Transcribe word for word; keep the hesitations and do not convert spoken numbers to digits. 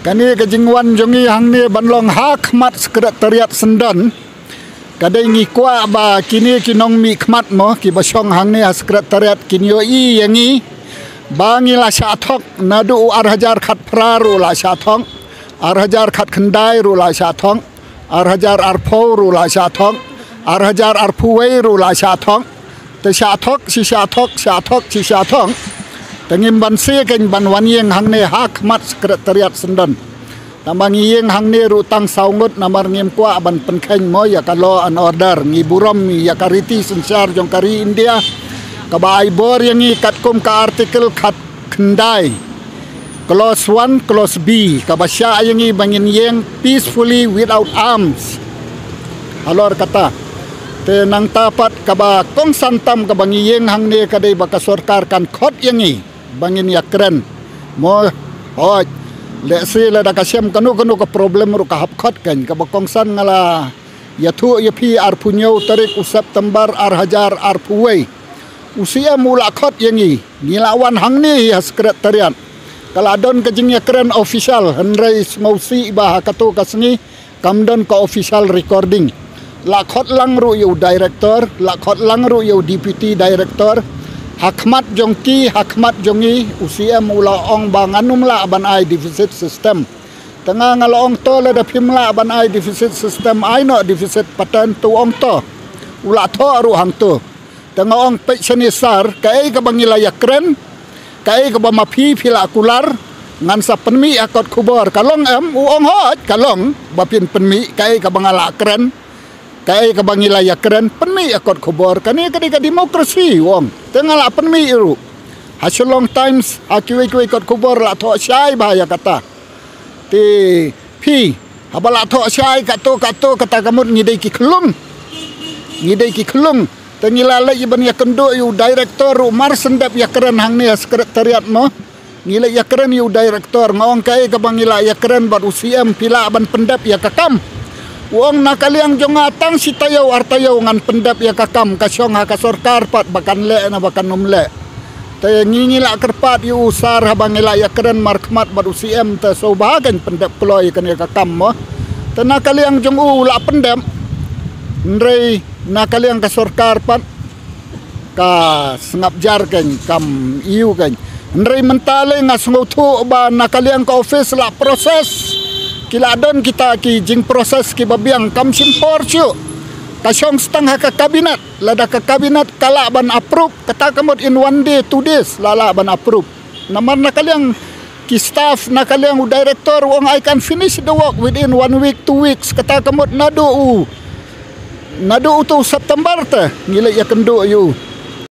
Kane ka jingwan jong ngi hangne ban long ha khmat Secretariat Syndon. Ka dei ngi kwah ba kine ki nongmihkhmat mo kiba shong hangne ha Secretariat kin ïohi ïa ngi ba ngi la shah thok, naduh u ar hajar khatphra ruh la shah thok, ar hajar khatkhyndai ruh la shah thok, ar hajar arphew ruh la shah thok, ar hajar arphew wei ruh la shah thok. Te shah thok shi shah thok, shah thok shi shah thok. Te ngim banse kein ban wan ïeng hangne ha khmat Secretariat Syndon. Tang ba ngi ïeng hangne ruh tang saw ngut namar ngim kwah ban pynkheiñ mo ïa ka law and order. Ngi burom ïa ka riti synshar jong ka ri India kaba ai bor ïa ngi katkum ka Article khatkhyndai, Clause one, Clause B, kaba shah ïa ngi ba ngin ïeng peacefully without arms halor kata. Te nangta pat kaba kongsan tam kaba ngi ïeng hangne ka dei ba ka sorkar kan khot ïa ngi ba ngin ïakren. Mo, hooid, lehse lada ka shem kano kano ka problem ruh ka hap khot kein. Kaba kongsan nga la ïathuh ïa phi, arphew hynñiew tarik u September ar hajar arphew wei, u C M u la khot ïa ngi. Ngi la wan hangne hi ha Secretariat. Ka la don ka jingïakren official, hynrei sngewsih ba ha kato ka sngi kam don ka official recording. La khot lang ruh ïa u director, la khot lang ruh ïa u deputy director. Ha khmat jong ki, ha khmat jong ngi, u C M u la ong ba ngan ym lah ban ai deficit system. Te nga nga la ong to, lada phim lah ban ai deficit system, ai noh deficit pattern. Te u ong to, u la thoh ruh hangto. Te nga ong peit shane sir, kaei kaba ngi la ïakren, kaei kaba ma phi phi la kular, ngan sa pynmih ha kot khubor. Ka long em? U ong hooid ka long, ba phin pynmih, kaei kaba nga la kren, kaei kaba ngi la ïakren, pynmih ha kot khubor. Kane ka dei ka democracy, u ong. Te nga la pynmih ruh. Ha Shillong Times, ha kiwei kiwei kot khubor la thoh shai bha ïa kata. Te phi, haba la thoh shai katto katto, kata ka mut ngi dei ki khyllung. Ngi dei ki khyllung. Te ngi la leit ban ïakynduh ïa u director ruh mar shen dep ïakren hangne ha Secretariat mo. Ngi leit ïakren ïa u director, nga ong kaei kaba ngi la ïakren bad u C M, phi lah ban pyndep ïa ka kam? U ong na ka liang jong nga tang shi taïew ar taïew ngan pyndep ïa ka kam, ka shong ha ka sorkar pat ba kan leh ne ba kan ym leh. Te ngi ngi la kyrpad ïa u sir, haba ngi la ïakren markhmat bad u C M, te sngewbha kan pyndep kloi ïa kane ka kam mo. Te na ka liang jong u la pyndep, hynrei na ka liang ka sorkar pat ka sngap jar kan, kam ïoh kan. Hynrei mynta lei nga sngewthuh ba na ka liang ka office la process, ki la don kita ki jingprocess kiba biang, kam shim por shuh. Ka shong stang ha ka cabinet. Lada ka cabinet ka lah ban approve, kata ka mut in one day, two days la lah ban approve. Namar na ka liang ki staff, na ka liang u director u ong, "I can finish the work within one week, two weeks." Kata ka mut naduh u, naduh uto u September te ngi leit ïakynduh ïa u.